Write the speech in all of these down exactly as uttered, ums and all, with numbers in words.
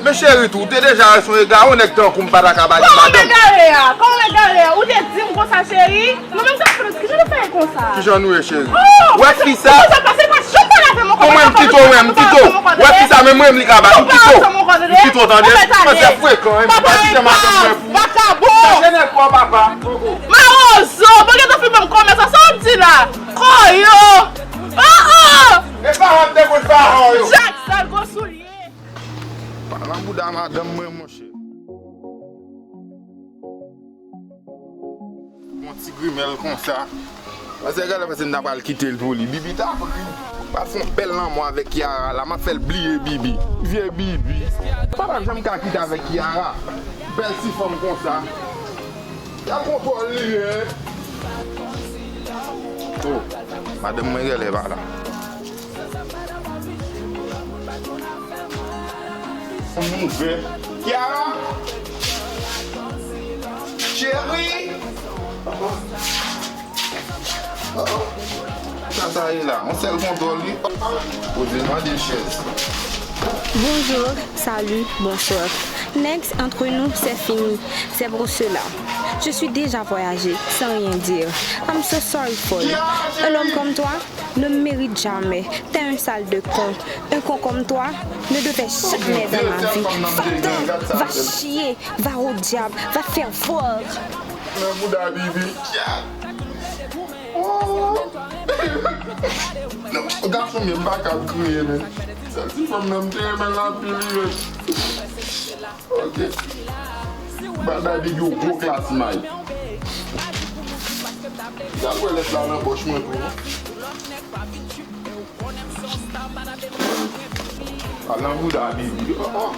Men cheri tou, ou te deja wè se yon egare, yon nèg tankou m pa ta ka ba li madanm. Kòman m egare a? Kòman m egare a? Ou te di m konsa, cheri? Mwen menm sa fè, kijan nou fè konsa? Kijan nou ye, cheri? Oh, wè fi sa? Konsa pase pa janm pale avè m ankò. Bon, mwen, m kite w, mwen, m kite w. Wè fi sa, menm mwen, m li ka ba, m kite w. M kite w, tande? Manzè frekan, wi, m pa kite madanm mwen pou. Vakabon! Chache nèg pa w, papa. Mawozo, bon, gentan fin ban m kòmès la, sa w ap di la? Koyo! Oh, oh! E pa w ap dekonn pa w yo. Jak sal gwo soulye. Pa nan bouda madanm mwen, monchè. Yon ti grimèl konsa. Paske gade, paske m ta pral kite l pou li. Bibi ta pran. Pral fè yon bèl lanmò avèk Kiara la. M ap fè l bliye Bibi. Vye Bibi. Pa t ap janm ka kite avèk Kiara. Bèl ti fanm konsa. Y ap kontwòl li, hein. Oh, madanm mwen genlè pa la. Ann ouvè. Kiara! Cheri! Oh, oh. Sa sa ye la? Yon sèl kontwòl, wi. Poze mande chèz. Bonjour, salut, bonsoir. Next, entre nous, c'est fini. C'est pour cela. Je suis déjà voyagé, sans rien dire. I'm so sorry for you. Un homme comme toi ne mérite jamais. T'es un sale de con. Un con comme toi ne devait jamais dans ma vie. Va-t'en, va chier, va au diable, va te faire voir. Nan bouda Bibi. Oh. Non, gason m ye, m pa kab kriye, men. Sèl ti fanm nan, m te renmen l anpil, wi, men. Ok. Ba Bibi yon gwo klas may. Gad wè lèt la nan pòch mwen tou, non. Al nan bouda Bibi. Oh, oh.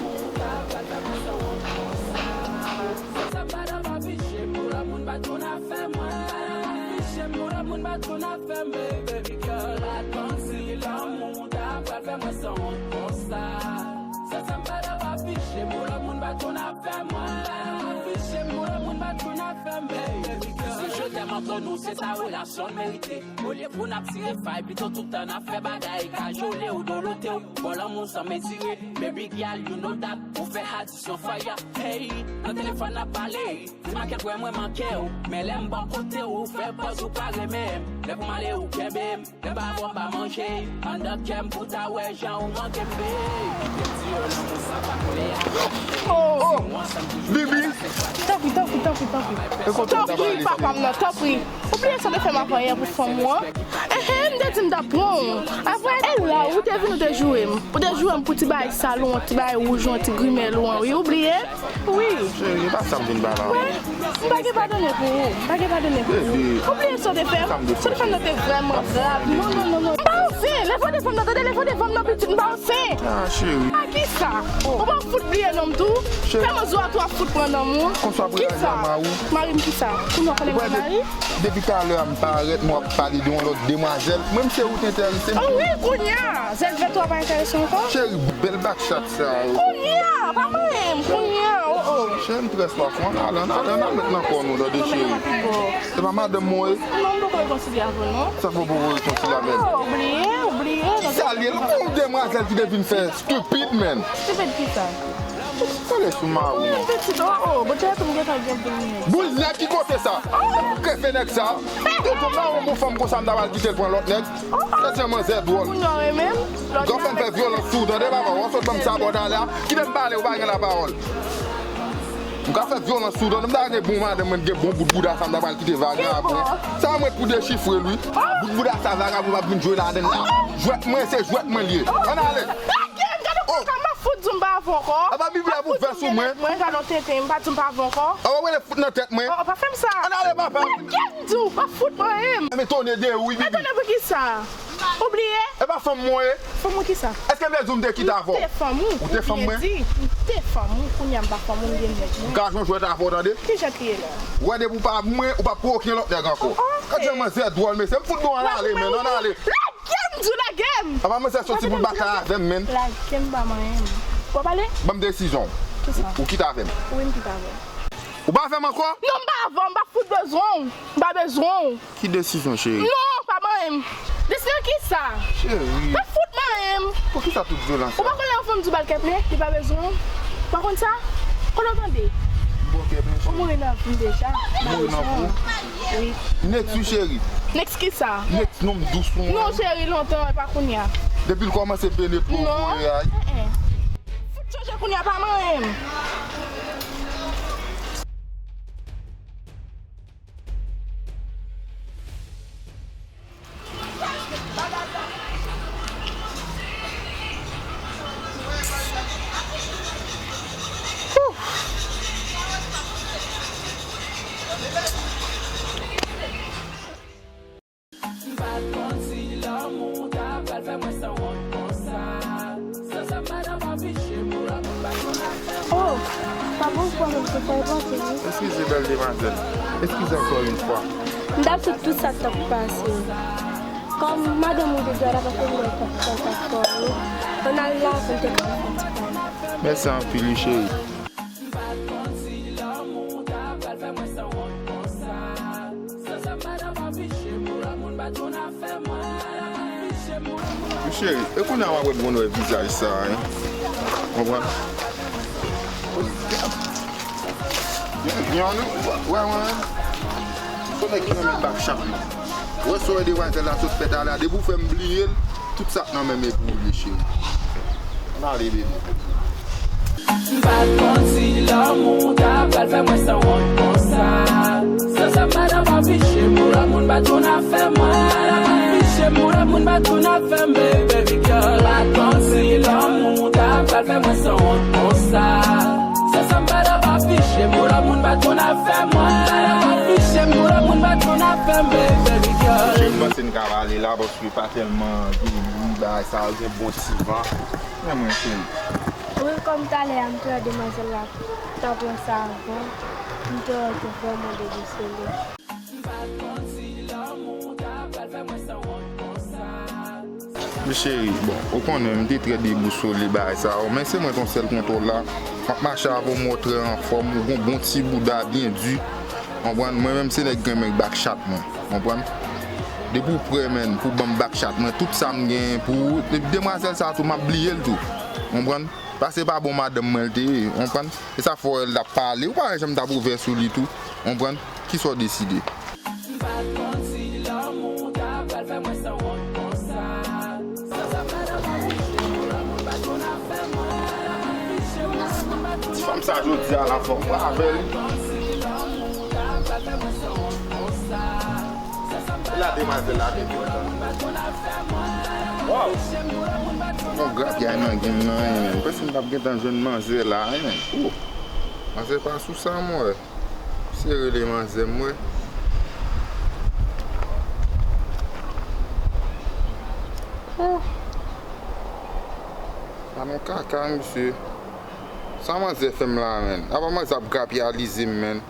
Se je t'aime entre nous, se sa relasyon n merite. Olye pou n ap tire fay, pito tout tan n ap fè bagay, kajole ou dolote w, bon lanmou san mezire. Baby girl, you know that, ou fè adisyon fire. Hey, nan telefòn n ap pale, di m a kèt wè mwen manke w, men lè m bò kote w, ou fè pòz ou pa renmen m. Lè pou m ale, ou kenbe m. Lè m pa bwè, m pa manje, anndan kè m pou ta wè jan ou manke m, babe. Kite m di yo lanmou sa pa kole a. Oh, oh, Bibi. Tanpri, tanpri, tanpri, tanpri. E kote w ta ba li sa? Tanpri, papa m nan, tanpri. Ou bliye sa w te fè m avan yè pou fanm ou an? Enhen, m te di m t ap pran w. Apre, e la, ou te vin, ou te joure m. Ou te joure m pou ti bagay sal ou an, ti bagay wouj ou an, ti grimèl ou an, wi, ou bliye? Wi. Cheri, e pa sa m vin ba la. Wè, m pa gen padone pou ou. M pa gen padone pou ou. Ou bliye sa w te fè m? Sa w te fè m nan te vrèman grav. Non, non, non, non. M pa ansen. Leve w devan m nan, tande, leve w devan m nan, pitit, m pa ansen. Ah, cheri. A kisa? Ou pa fout bliye non m tou? Cheri. Fè mwen zo a tou ap fout pran nan moun. Konsa pou reyaji a mari w? Mari m kisa? Kounye a w konnen m gen mari? Depi talè a m parèt, m w ap pale de yon lòt demwazèl. Mwen, m se ou te enterese m. Oh wi, kounye a. Zèl vèt ou a pa enterese w ankò? Cheri, bèl bak chat sa yo. Kounye a, pa manyen m, kounye a, oh, oh. Cheri, m trè swaf, ann ale, ann ale, ann al met nan kò nou, tande cheri. Se pa madanm mwen ye? Non, m poko rekonsilye avè w, non. Sa fè w poko rekonsilye avè m? Oh, oubliye, oubliye. Sa l ye, l yon demwazèl ki te vin fè stupid, man. Stupid kisa? Kole sou mari w. Mwen pitit, oh, oh, bon, tèt m gentan gen boul nèg. Boul nèg ki kote sa? Kreve nèg sa. Ou konn mari w bon fanm konsa, m ta pral kite l pran lòt nèg. Kretyen manzè dwòl. Moun yo renmen m. Lòt nèg. Granfrè m fè vyolans sou ou, tande papa, w ap sot ban m sabò talè a. Kite m pale, ou pa gen lapawòl. M ka fè vyolans sou ou, tande, m ta gen bon madanm, mwen gen bon bout bouda sa, m ta pral kite vagabon. Sa mwen pou dechifre l, wi. Bout bouda sa, vagabon p ap vin jwe ladann la. Jwèt mwen, se jwèt mwen l ye. Ann ale. Lage m, gade w konsa, m ap fout di w m pa avè w ankò. Apa Bibla pou vès ou mwen. Mwen, gade w tenten, m pa di w m pa avè w ankò. Apa w rele fout nan tèt mwen. Oh, pa fè m sa. Ann ale, papa. Lage m di w, pa fout mwen menm. M etone de ou, wi, Bibi. Etone pou kisa? Ou bliye? E pa fanm mwen ye. Fanm ou kisa? Èske m te di w m te kite avè w? M te fanm ou. Ou te fanm mwen? M te fanm ou, kounye a m pa fanm ou, m gen nèg mwen. M ka jwe jwèt avè w, tande? Ki jwèt li ye la? Ou wè depi w pa mwen, ou p ap pran okenn lòt nèg ankò. Oh, ok. Gad jan manzè dwòl, mesye. M fout bon, ann ale, men, ann ale. Lage m, di w lage m! Apa manzè soti pou l batay avè m, men. Lage m, pa manyen m. W ap ale? Ban m desizyon w. Kisa? Ou kite avè m. Wi, m kite avè w. Ou pa avè m ankò? Non, m pa avè w, m pa fout bezwen w. M pa bezwen w. Ki desizyon, cheri? Non, pa manyen m. Desizyon kisa? Cheri. Pa fout manyen m. Poukisa tout vyolans sa? Ou pa konnen yon fanm di w ba l kè plen, li pa bezwen w? Pa konn sa? Kote w tande? Bon kè, men cheri. Ou mouri nan vi m deja. Mouri nan pou? Wi. Next, wi, cheri. Next ki sa? Next, non, m dous pou mwen. Non, cheri, lontan, e pa kounye a. Depi l kòmanse penetre w, non. Kounye a. Fout chanje kounye a, pa manyen m. Oh, pa bon pwoblèm, se fè pase, wi. Eskize, bèl demwazèl. Eskize ankò yon fwa. M t ap sot tout sa k t ap pase. Kòm madanm ou te di w, l ap ap fè mwen konfyans ankò, wi. Ann al la pou m te ka fè ti pale. Mèsi anpil, wi, cheri. Wi, cheri, e kounye a m ap wè bon wè vizaj sa a, en. Konprann? Byen, byen, nou, wè, wè, wè. Se nèg ki renmen bak chat, non. Wè sa w wè demwazèl la sot fè talè a, depi w fè m bliye l, tout sa k nan men m e pou ou li, cheri. Ann ale, bebe. M pa t konn si lanmou ta pral fè mwen sanwont konsa. Sa, sa madanm afiche m pou lòt moun pa t konn afè mwen. Afiche m pou lòt moun pa t konn afè m, baby girl. M pa t konn si lanmou ta pral fè mwen sanwont konsa. Sa, sa madanm afiche m pou lòt moun pa t konn afè mwen. Afiche m pou lòt moun pa t konn afè m, baby girl. M panse n ka ale la, paske pa tèlman gen bri, bagay sa yo, gen bon ti van. Men mwen, cheri. Wi, kòm talè a, m te wè demwazèl la t ap wè sa avan, m te wè l te vrèman debosole. Men cheri, bon, ou konnen m te trè debousole bagay sa yo, men se mwen t yon sèl kontwòl la. M ap mache avè w, m wè w trè anfòm, ou gon bon ti bouda byen di. Konprann? Mwen menm se nèg k renmen bak chat mwen. Konprann? Depi w prè, menn, pou ban m bak chat mwen, tout sa m genyen pou ou. Depi demwazèl sa tou, m ap bliye l tou. Konprann? Paske pa bon madanm mwen l te ye, konprann? E sa fè w wè l t ap pale. Ou pa wè jan m t ap ouvè sou li tou, konprann? Kisa w deside? Ti fanm sa jodi a la fò m pa avè l. La demwazèl la te kontan. Waw! Bon grapyay nan game nan, en, menn. Pèsonn t ap gentan jwenn manzè la, en, menn. Ou! Manzè pa sou sa, mwen. Misye rele manzè, mwen. Ou! Sa nan kaka, misye. Sa manzè fè m la, menn. Apa manzè ap grapyalize m, menn.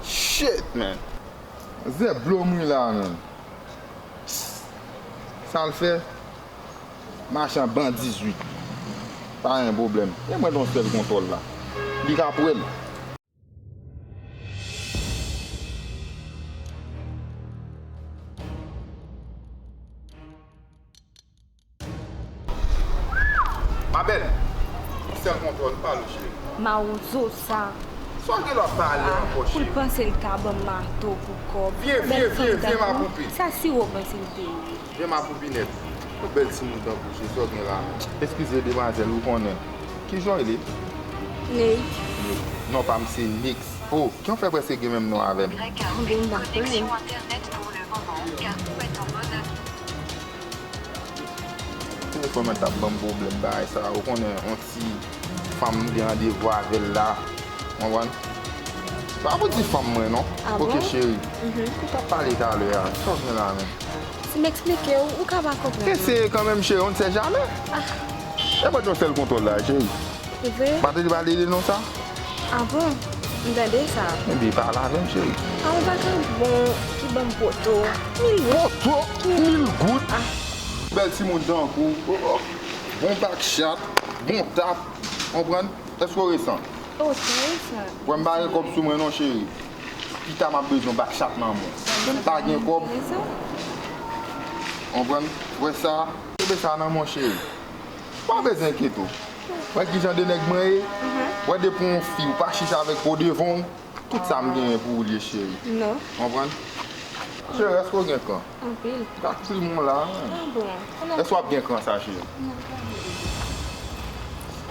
Shit, man. Zè blo m wi la, man. Sa l fè? Machan ban dizuit. Pa gen pwoblèm. E mwen nan sèl kontwòl la. Li ka pran l. Ma belle, sèl kontwòl, pale w cheri. Mawozo sa. Sa w gen lòt pale ankò cheri? Pou l panse l ka ban m mato pou kòb. Vye, vye, vye, vye ma poupée. Sa si w panse l te ye. Vye ma poupinèt. Yon bèl timoun tankou w cheri, sa w gen la menm? Eskize demwazèl, ou konnen. Kijan w rele? Ney. Ney. Non pa m se Nix. Oh, kijan w fè prèske gen menm non avè m? Bon, m pa konnen. Telefòn mwen t ap ban m pwoblèm bagay sa. Ou konnen yon ti fanm m gen randevou avè l la. Konprann? Pa pou di fanm mwen non. Ah bon? Ok cheri. Mhm. Nou t ap pale talè a. Sa w gen la menm? Si m eksplike w, ou ka pa konprann. Eseye kanmenm cheri, on ne sait jamais. Ah. E mwen t yon sèl kontwòl la cheri. Vre? M pa tande pale de non sa. Ah bon? M tande sa. Ebyen pale avè m cheri. Ah, yon vagabon ki ban m poto. Mil goud. Poto? Mil goud? Ah. Bèl timoun tankou w. Oh, oh. Bon bak chat, bon tap. Konprann? Èske w resan? Oh, trè resan. Wè m pa gen kòb sou mwen non cheri. Pita m ap bezwen bak chat nan men w. Men m pa gen kòb. Resan? Konprann? Wè sa? Kenbe sa nan men w cheri. Pa bezwen enkyete w. Wè ki jan de nèg mwen ye? Wè depi yon fi ou pa chita avèk po devan w, tout sa m genyen pou ou l ye, cheri. Non. Konprann? Cheri, èske w gen kan? Anpil. Gad plim w la, men. Ah bon? Èske w ap gen kan sa, cheri?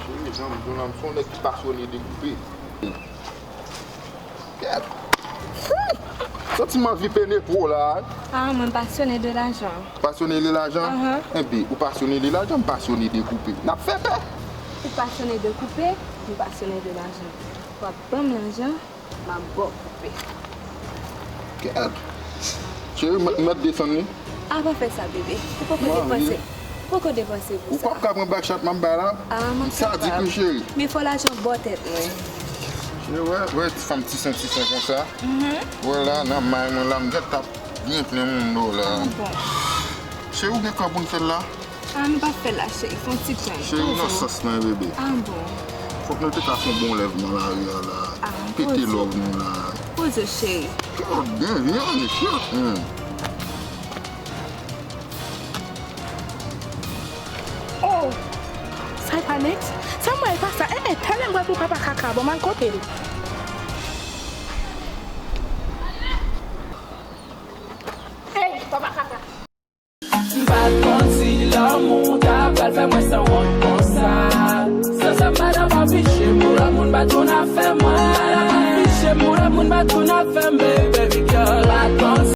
Cheri, jan m di w lan, m se yon nèg ki pasyone de koupe. Kèt! Santi m anvi penetre w la. Ah, mwen pasyone de lajan. Pasyone de lajan? Ahan. Enben, ou pasyone de lajan, m pasyone de koupe. N ap fè pè. Ou pasyone de koupe, m pasyone de lajan. W ap ban m lajan, m ap ba w koupe. Kèt! Cheri, m mèt desann li? Ah, pa fè sa, bebe. Ou poko depanse. Ou poko depanse pou sa. Ou pap ka pran back shot m ap bay la? Ah, m ap fè sa. Sadik wi, cheri. Men fò lajan bò tèt mwen. Cheri, wè, wè, ti fanm ti sen, ti sen konsa. Wè la, nan may mwen la, m gentan ap byen plen moun do la. Ah, bon. Cheri, ou gen kan pou n fè l la? Ah, nou pa fè la, cheri. Fè yon ti jan. Cheri, ou nan sans mwen, bebe. Ah, bon. Fòk nou te ka fè yon bon lèv nan lari a la. Ah, pete love nou la. Poze, cheri. Kèt, byen, byen, kèt. Hmm. Oh! Sa e pa Nex? Sa m wè e pa sa. Eh, eh, talè m pral pou papa kaka, bon, m al kote l.